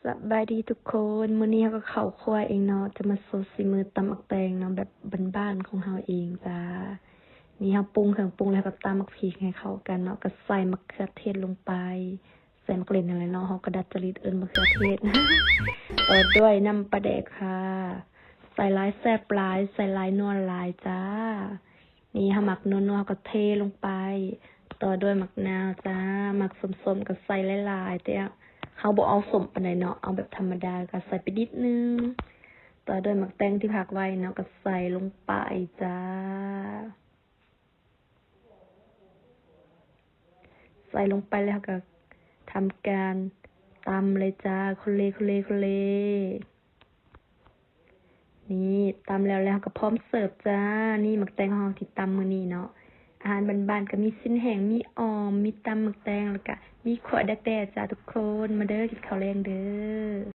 ສະບາຍດີທຸກຄົນ, ມື້ນີ້ເຮົາກໍເຂົ້າຄົວເອງເນາະ, ຈະມາໂຊສີມືຕຳໝາກແຕງເນາະ, ແບບບ້ານໆຂອງເຮົາເອງຈ້າ. ນີ້ເຮົາປຸງເຄື່ອງປຸງແລ້ວ ເຮົາກໍຕຳໝາກພິກໃຫ້ເຂົ້າກັນເນາະ, ກໍໃສ່ໝາກເຂືອເທດລົງໄປ, ໃສ່ໝາກເລັ່ນຫັ້ນແຫຼະເນາະ, ເຮົາກໍດັດຈະລິດເອີ້ນໝາກເຂືອເທດ. ຕໍ່ດ້ວຍນ້ຳປາແດກຄ່ະ, ໃສ່ຫຼາຍແຊບຫຼາຍ, ໃສ່ຫຼາຍນົວຫຼາຍຈ້າ. ນີ້ເຮົາມັກນົວໆ ເຮົາກໍເທລົງໄປ, ຕໍ່ດ້ວຍໝາກນາວຈ້າ, ມັກສົ້ມໆກໍໃສ່ຫຼາຍໆ, ແຕ່ເຮົາບໍ່ເອົາສົ້ມປານໃດເນາະ, ເອົາແບບທຳມະດາ ກໍໃສ່ໄປນິດໜຶ່ງ. ຕໍ່ດ້ວຍໝາກແຕງທີ່ພັກໄວ້ເນາະ, ກໍໃສ່ລົງໄປຈ້າ. ໃສ່ລົງໄປແລ້ວ ເຮົາກໍທຳການຕຳເລີຍຈ້າ, ຄົນເລ ຄົນເລ ຄົນເລ. ນີ້ຕຳແລ້ວ ແລ້ວເຮົາກໍພ້ອມເສີບຈ້າ. ນີ້ໝາກແຕງຂອງເຮົາທີ່ຕຳມື້ນີ້ເນາະ, ອາຫານບ້ານໆ ກໍມີຊີ້ນແຫ້ງ, ມີອ່ອມ, ມີຕຳໝາກແຕງ, ແລ້ວກໍມີຂົ້ວດັກແດ້ຈ້າທຸກຄົນ. ມາເດີ ກິນເຂົ້າແລງເດີ.